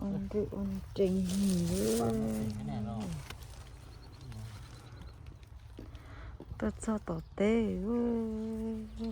Ua nrwg ua nrees. Tuaj txog tom teb,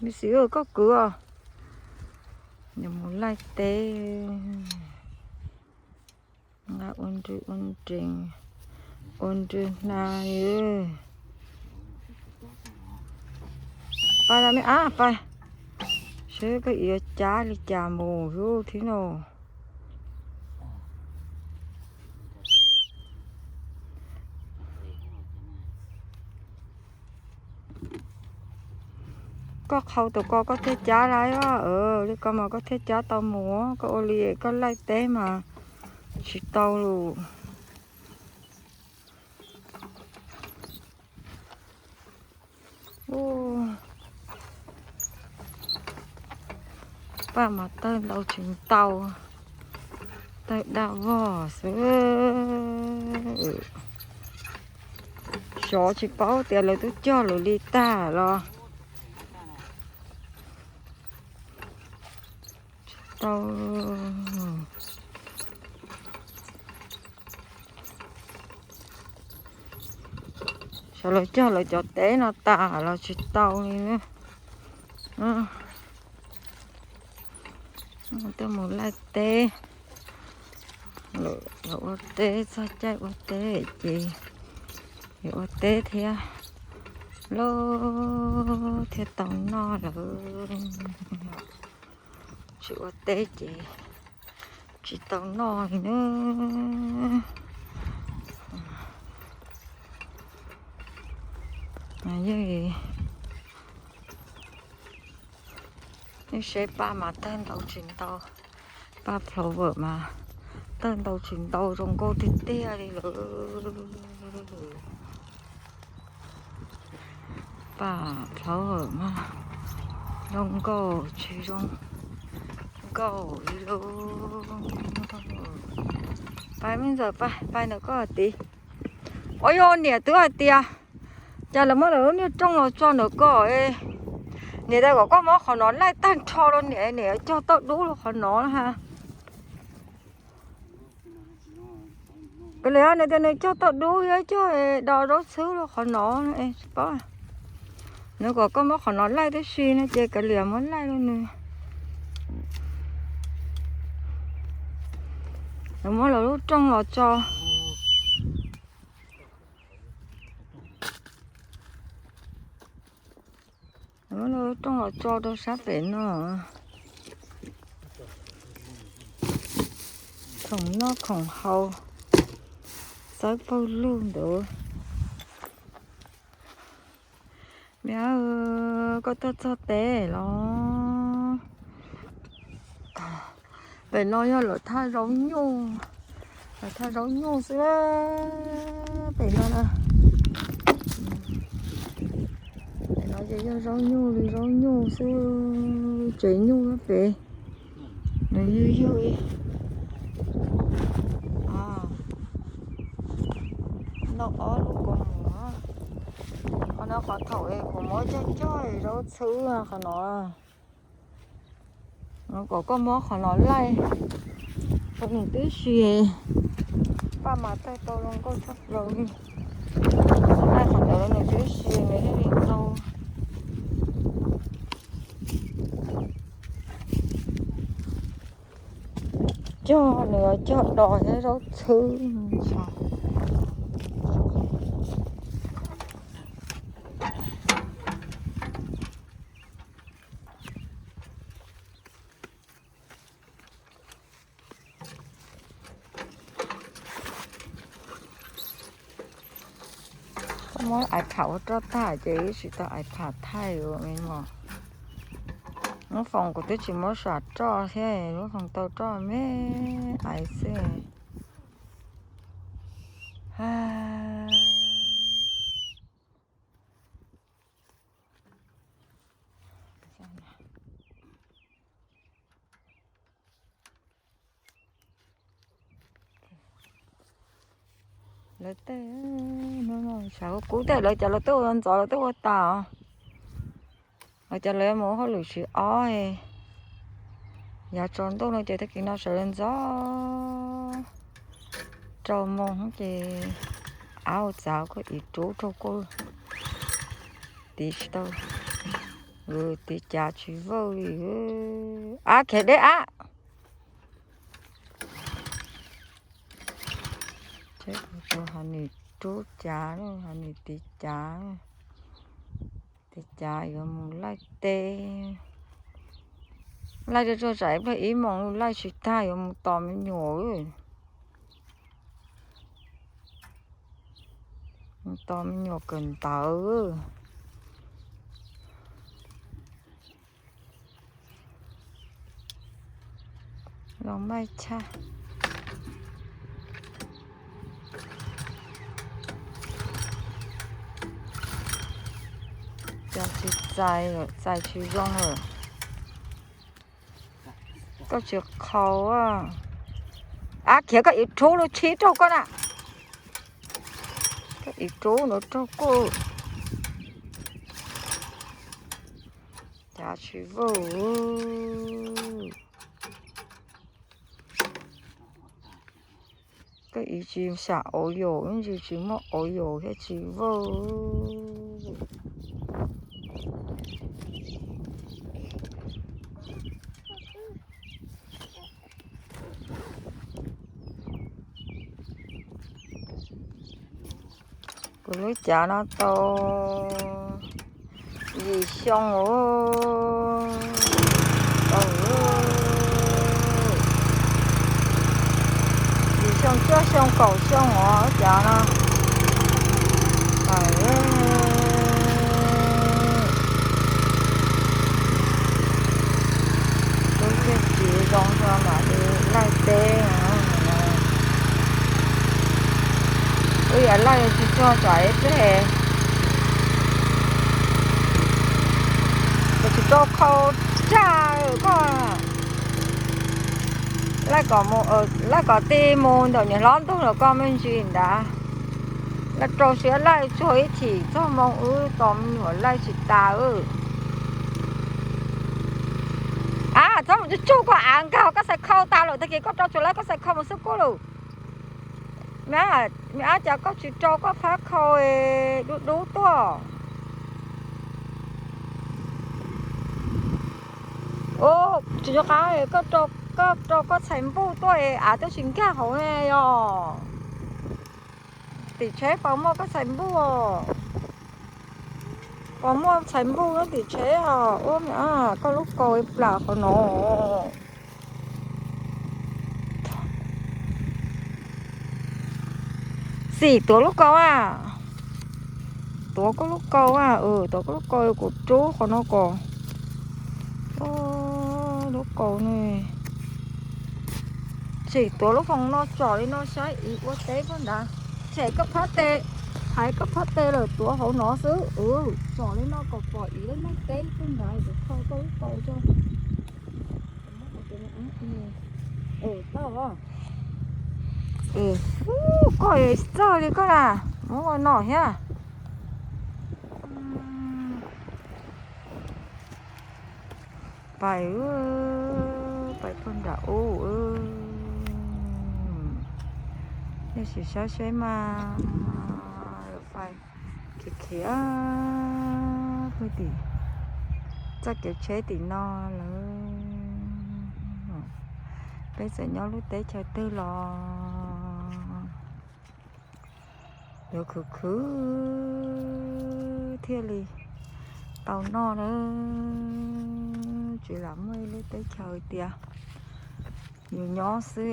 me xwm koj kwv os, nws mus laij teb. Nqa ua nrwg ua nrees, ua nrwg hnav. Pais los me ab pais, seb koj yuav cab li cas mus thiab no. Koj qhau tus ko koj thiaj cab lawm, li ko mas koj thiaj cab tau mus, koj ua li koj laij teb mas tsis tau lus. Paj mas tawg ntau tsis ntau, tawg daj vog xwb. Xyov tsis paub tias lawv twb cog lawm li tag los tsis tau. Xyov lawv cog lawv cov teb no tas los tsis tau li na. Tuaj mus laij teb, lawv ua teb txog caij ua teb ces yuav ua teb thiab lauj, thiaj tau noj lawm. Tsis ua teb ces tsis tau noj li na. Yeej, yeej seb paj mas tawg ntau tsis ntau, paj flower mas tawg ntau tsis ntau zoo nkauj tiag tiag li lawm. Paj flower mas zoo nkauj tsis zoo nkauj li lauj. Pais me ntxawm, pais ntawm koj tid. Ua yog niam twb hais tias cas lawv muab lawv lub niag rooj los tso ntawm ko. Niam tias kom koj muab qhov no laij tag nrho rau niam, niam cog toj dub rau qhov no na ha. Kav liam, nws tias nws cog toj dub thiab cog do zaub txhwb rau qhov no, tsis paub. Nws kom koj muab qhov no laij tib si no ces kav liam muab laij rau nws. Lawv muab lawv lub rooj los tso. Lawv muab lawv lub rooj los tso rau sab pem no. Khoom noj khoom haus, txawb pawg lug ntawd. Me, koj tuaj txog teb los? Pem no yog lawv thaj zaub nyuj, lawv thaj zaub nyuj xwb. Pem no, pem no ces yog zaub nyuj li zaub nyuj xwb, tsev nyuj pem. Nws yog yog noj ob lub kaus mom. Qhov no qhov thaum kuv muab cog cog zaub txhwb qhov no. Kom koj muab qhov no laij rau nws tib si. Paj mas tawg tau zoo nkauj tshaj plaws li. Laij qhov ntawd rau nws tib si nws thiaj li tau. Cog nws cog dos thiab zaub txhwb. Koj muab iPad ua roj tag ces wb tsis tau iPad thaij me mos. Lub foos kuv twb tsis muab sam roj thiab, lub foos tau roj me aiv xwb. Lawv tej, sawv kub tej lawv cov lawv twb ua ntxov lawv twb ua tas os. Lawv cov lawv mus hauj lwm tsis ob, yav tsaus ntuj no ces tag kis no sawv ntxov. rau moo ces av txav koj ib rub rau kuj tiv tsis tau, tiv cav tsis vau li. Ab khiav deb ab. Tsev tus ha nim rub cav, ha nim tiv cav, tiv cav yuav mus laij teb. Laij rau tso tsam ib pliag ib moos laij tsis tag yuav mus tos me nyuam. Mus tos me nyuam kawm ntawv. Los maij tshaj. Cov tsis txais, txais tsis zoo lawm. Koj tsis qhau. Ab khiav koj ib rub lub tshib rau koj na. Koj ib rub no rau kuj cav tsis vau. Koj ib tsis xam auv yaum, ib tsis tsis muaj auv yaum thiab tsis vau. Kuv lub cav no tau yim xyoo, tau yim xyoo cuaj xyoo kaum xyoo os lub cav no. Lub txiaj tsis zoo xyov mam li laij teb. Wb yam laij tsis tsuag tsam ib teb, koj tsis tau qhau tsaj koj. Laij kom mus, laij kom ti mus ntawm niam hlob ntug los koj me ntsis ntawd. Laij rau siab laij tsuag ib chim txog moo wb tos me nyuam laij tsis tas. Ab txhob mus tsuj tsuj koj av nkag koj xaiv khau tas lawm tag kis koj rau tsuas laij koj xaiv khau mus xwb kuj lawm. Me ab cas koj tsis rau koj phab khau dub dub tuaj. Tsis nco qab koj rau koj txhais npuj tuaj av twb tsis nkag hauv ne yog. Tim tsheb puas muaj koj txhais npuj? Puas muaj txhais npuj nyob tim tsheb os? Ua koj lub kaus plam qhov no. Xim tuav lub kaus a. Tuav koj lub kaus a, tuav koj lub kaus kuv rub qhov no kom. Lub kaus ne. Tsim tuav lub foos no tsom li no saib ib ua teb puag nrad. Tshem koj phab tes, hais koj phab tes lawm tuav hauv no xwb. Tsom li no kom pom ib lub neej teb puag nrad, kho koj lub kaus tso. Tau. Koj txawj li koj na, muab ua no thiab. Pais, pais puag nram ub. Nej sim saib seb mas, pais khiav khiav puag tim txoj kev tsheb tim no lawm. Peb txawm nyob lub teb chaws twg los yuav khwv khwv thiaj li tau noj na. Tsis lam muaj ib lub teb chaws tias yus nyob xwb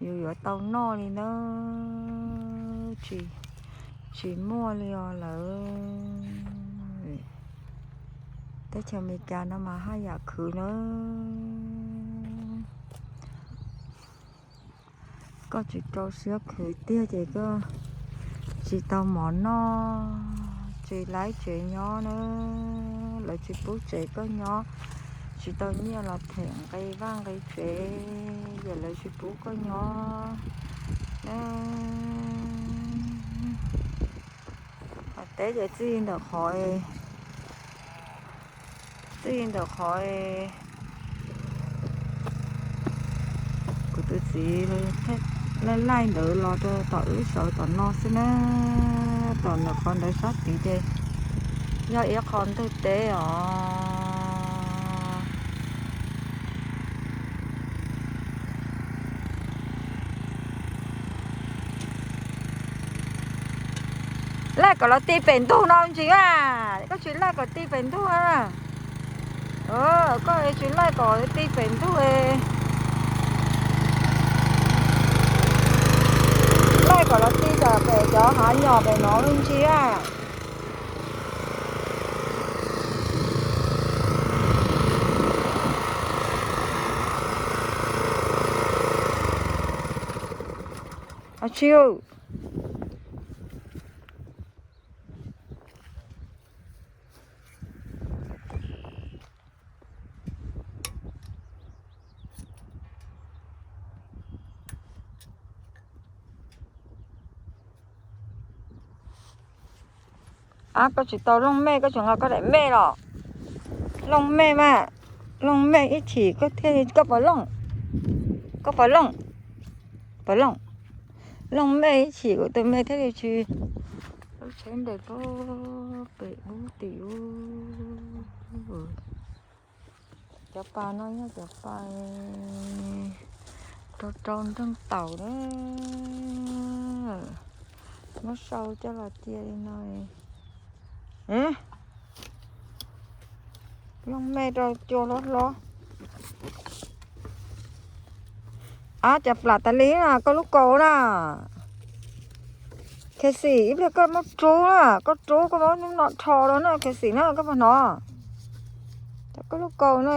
yus yuav tau noj li na. Tsis, tsis muaj li os lawm. Teb chaws Amelikas no mas haj yam khwv na. Koj tsis rau siab khwv tiag ces koj tsis tau mov noj, tsis laib tsev nyob na. Lawv tsis pub tsev koj nyob, tsis tau nyiaj los them nqi vaj nqi tsev, yog lawv tsis pub koj nyob na. Teb ces txij ntawm qhov, txij ntawm qhov kuv tus txiv thiab Laij laij ntawd los rau tom wb sawv tom no xwb na, tom ntawm qhov ntawd sab tid ces yog ib qho ntug teb os. Laij kom los ti pem ntug no ntsis a, koj tsis laij kom ti pem ntug a. Koj tsis laij kom ti pem ntug, laij kom los ti tom pem cov hav nyom pem no ntsis a. Tsis Ab, koj tsis tau looj mej, koj tsis nqa koj daim mej los? Looj mej mas, looj mej ib chim koj thiaj li, koj puas looj, koj puas looj, puas looj, looj mej ib chim kuv tus mej thiaj li tsis. Lub tsheb nres pem ub tim ub. Cov pas no yog cov pas rau rau nreej taum na. Muab sau coj los cia li no. Looj mej rau cua hlob hlob. Ab, cas plam tas li na koj lub kaus na. Khe xim ib pliag koj muab rub na, koj rub koj muab no rho rau na khe xim na, koj puas hnov? Cov koj lub kaus na,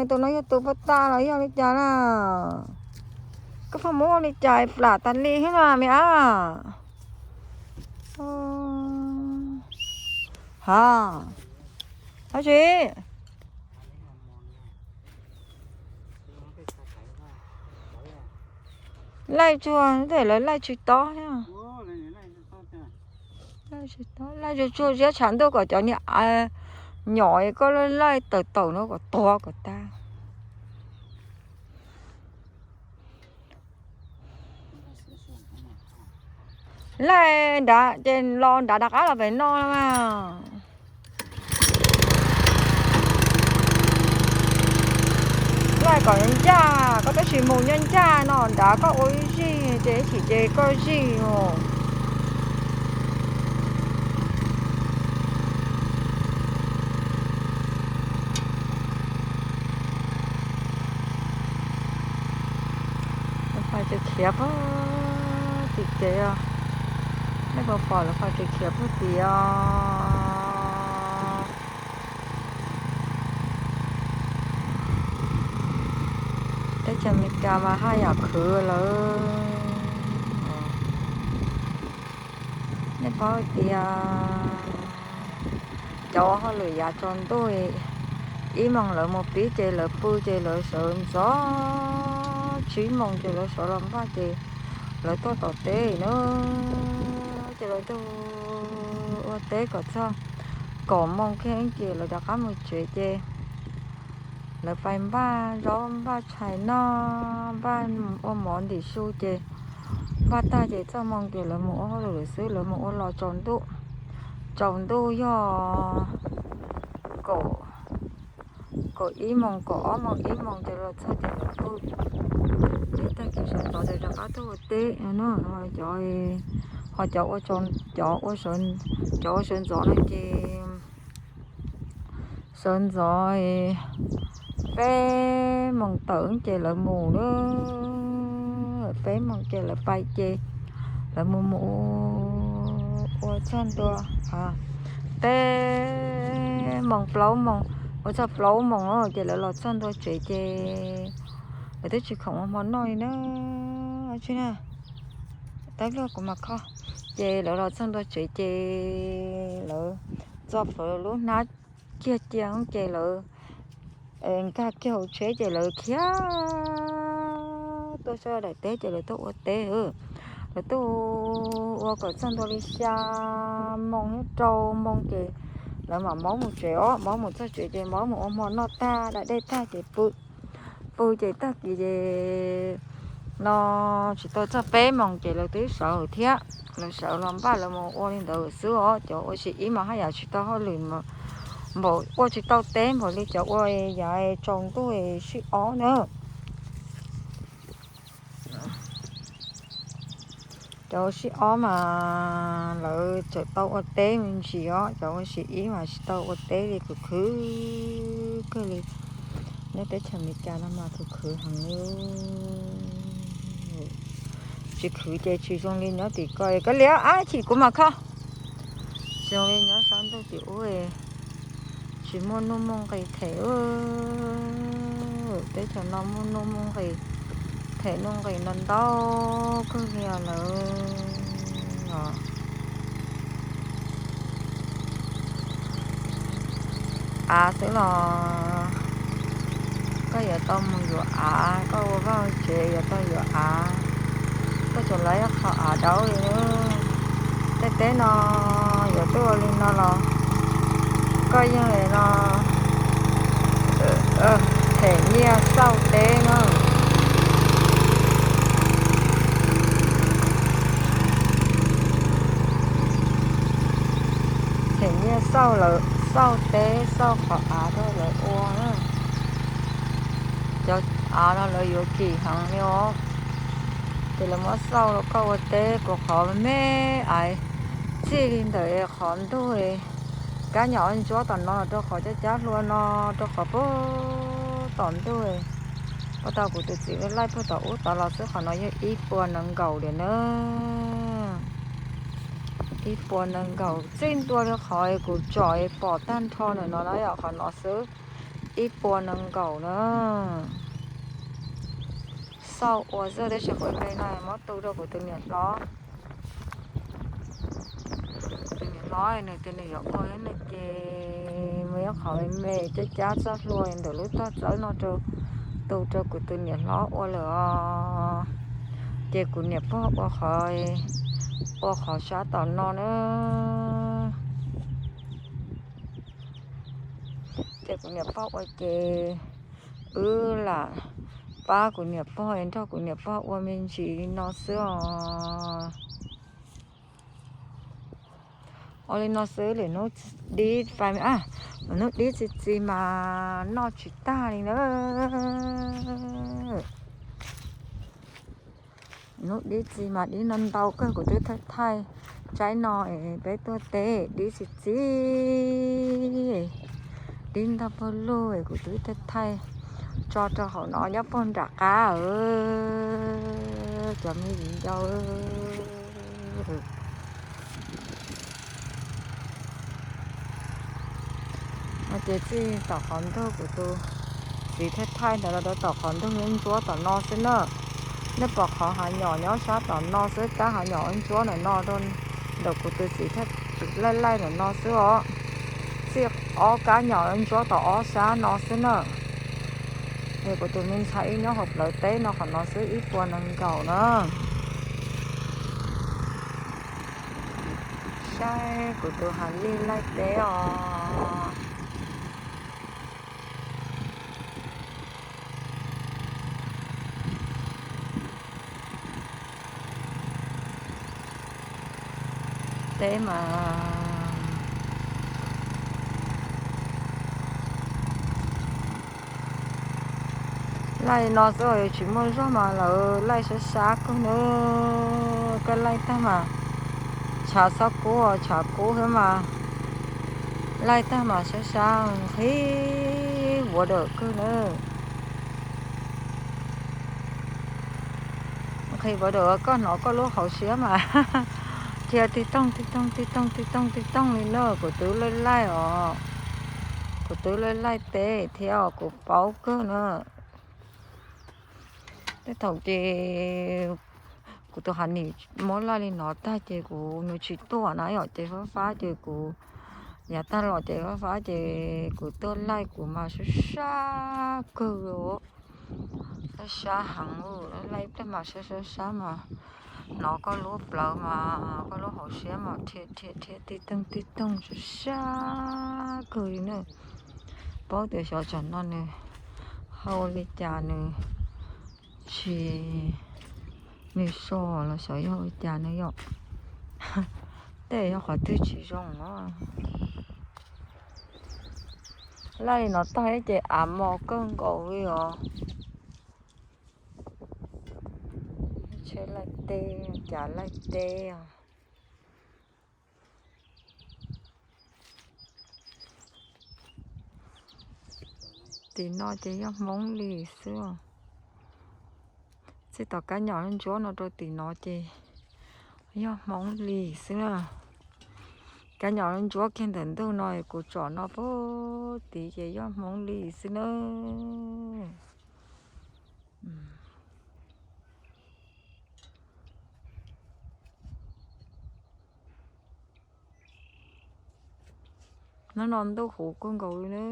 tus no yog tus poj tas los yog li cas na? Koj pheej muab ua li cas plam tas li thiab na me ab? Ha, dab tsi? Laij tsuag, lawv laij tsis tob thiab. Laij tsis tob, laij tsuag tsuag ziab tshav ntuj kom cov niag nyom koj laij laij tawm tawm no kom tuag kom tag. Laij nrad ces los nrad rov qab los pem no mas. Laij kom ncaj, koj twb tsis mus ncaj ncaj no nrad koj ua ib zig ces ib chim ces koj zij os. Lawv fais ces khiav puag tim kev os. Nej puas pom lawv fais ces khiav puag tim os. Teb chaws Amelikas mas haj yam khwv lawm. Nej paub hais tias cov ua hauj lwm yav tsaus ntuj, ib moos lawv mus pib ces lawv pw ces lawv sawv ntxov, tsib moos ces lawv sawv los npaj ces lawv tuaj tom teb na. Ces lawv tuaj ua teb kom txog kaum moos kiag ces lawv rov qab mus tsev ces lawv fais npaj zaub npaj tshais noj, npaj ua mov ntim su ces npaj tag ces txog moos ces lawv mus ua hauj lwm lawm xwb, lawv mus ua los tsaus ntuj, tsaus ntuj yog kaum, kaum ib moos, kaum ob moos ib moos ces los txog ces lawv pw. Ces tag kis sawv ntxov ces rov qab tuaj ua teb no. Ho cov, ho cov ua, cov ua sawv ntxov no ces sawv ntxov peb moos tawm ces lawv mus lawm, peb moos ces lawv pais ces lawv mus mus ua txog ntua peb moos plaub moos, ua txog plaub moos ces lawv los txog ntua tsev ces lawv twb tsis khoom ua hmo noj li na. Tsis na, tab luaj kuv mas kho. Ces lawv los txog ntua tsev ces lawv txo plhuav lub hnab kiag cia ces lawv nkag kiag hauv tsheb ces lawv khiav tuaj sab daim teb ces lawv tuaj ua teb. Lawv tuaj ua kom txog ntua li xya moos thiab rau moos ces lawv mam maub mus tsev os. Maub mus txog tsev ces maub mus ua hmo noj tag da dej tag ces pw. Pw ces tag kis ces No tsis tau txog peb moos ces lawv twb sawv thiab. Lawv sawv los npaj lawv mus ua li ntawd xwb os. Cov ua si ib mas haj yam tsis tau hauj lwm npaum, ua tsis tau teb npaum li cov ua yav tsaus ntuj sib ob na. Cov sib ob mas lawv tseem tau ua teb me ntsis os, cov ua si ib mas tsis tau ua teb li, khwv khwv kawg li. Nyob teb chaws Amelikas no mas khwv khwv heev li. Tsis khwv ces tsis zoo li nyob tim ko. Koj liam ab chim kuv mas kho. Tsis zoo li nyob sab ntuj tim ub, tsis muaj nuj muaj nqis them. Teb chaws no muaj nuj muaj nqis them, nuj nqis no ntau kawg li lawm. Av xwb los koj yuav tau mus yuav av, koj ua vaj ua tsev yuav tau yuav av, koj tseem lawv ib qho av daub li. Tej teb no yuav tuaj ua li no los koj yeej li no them nyiaj xauj teb na. Them nyiaj xauj lawv, xauj teb xauj qhov av rau lawv ua na. Cov av no lawv yuav kim heev li os. Ces lawv muab xauj rau koj ua teb, kuv qhov me me aiv txij li ntawm qhov ntug kab nyom ntsuab tom no rau qhov cab cab hlua no, rau qhov puag tom ntug. Ua tau kuv tus txiv laij laij puag tom ub tod los xwb, qhov no yog ib puas nees nkaum diam na. Ib puas nees nkaum txij ntua li qhov kuv tsom pom tag nrho ntawm no na yom, qhov no xwb ib puas nees nkaum na. Xauj ua xwb, tab sis qhov me no muab tu rau kuv tus niam hlob. Tus niam hlob nws tias nws yuav ua thiab no ces muaj ib qhov me me cab cab txoj hlua ntawm lub tog txawb no rau, tu rau kuv tus niam hlob ua lawm os. Ces kuv niam pog ua qhov, ua qhov sab tom no na. Ces kuv niam pog ua ces wb lam pab kuv niam pog nrog kuv niam pog ua me ntsis li no xwb os. Ua li no xwb, lwm hnub dib fais, lwm hnub dib txi txiv mas noj tsis tag li na. Hnub dib txi mas dib no ntau kawg, kuv twb thaij thaij tsaib no es peb tuaj teb dib txi txiv, dib ntog pawg lug es kuv twb thaij thaij tso rau hauv no nyob puag nram qab. Cov me viv ncaus, no ces txij tom qhov ntug kuv tus txiv thaij thaij ntawd los rau tom qhov ntug ntsuab tom no xwb na. Nej pom qhov hav nyom nyob sab tom no xwb, kab hav nyom ntsuab ntawm no rau ntawm kuv tus txiv thaij laij laij ntawm no xwb os. Txij ob kab nyom ntsuab tom ob sab no xwb na. Es kuv tus me ntxhais ib nyob hauv plawv teb no qhov no xwb ib puas nees nkaum na. Saib kuv tus Hav Nij laij teb os. Teb mas laij no xwb, tsis muaj zog mas lawv laij sab sab kawg na. Koj laij tag mas tshav xob kub, tshav kub thiab mas laij tag mas sab sab nqhis vuav dawm kawg na. Nqhis vuav dawm koj hnov koj lub hauv siab mas dhia tig toog tig toog tig toog tig toog tig toog li na. Kuv twb laij laij os, kuv twb laij laij teb thiab os, kuv paub kawg na. Tej thaum ces kuv tus Hav Nij muab laij li no tag ces kuv, nws tsis tuaj na yom, ces fab fab ces kuv, yav tag los ces fab fab ces kuv tuaj laij kuv mas sab sab kawg, sab sab heev, laij ib pliag mas sab sab sab mas hnov koj lub plawv mas koj lub hauv siab mas dhia dhia dhia tig toog tig toog sab sab kawg li na. Paub tias xyov tsam no nws hau li cas nws tsis Nws so los xyov yog ua cas no yom. Tej yog qhov twg tsis zoo os. Laj li no tag ces av mos kawg nkaus li os. Tsheb laij teb, cav laij teb os. Tim no ces yog Hmoob li xwb. Txij tom kab nyom ntsuab no rau tim no ces yog Hmoob li xwb na. Kab nyom ntsuab kiag ntawm ntug no kuv tsom no puag tid ces yog Hmoob li xwb na. Hnub no ntuj huv kawg nkaus li na.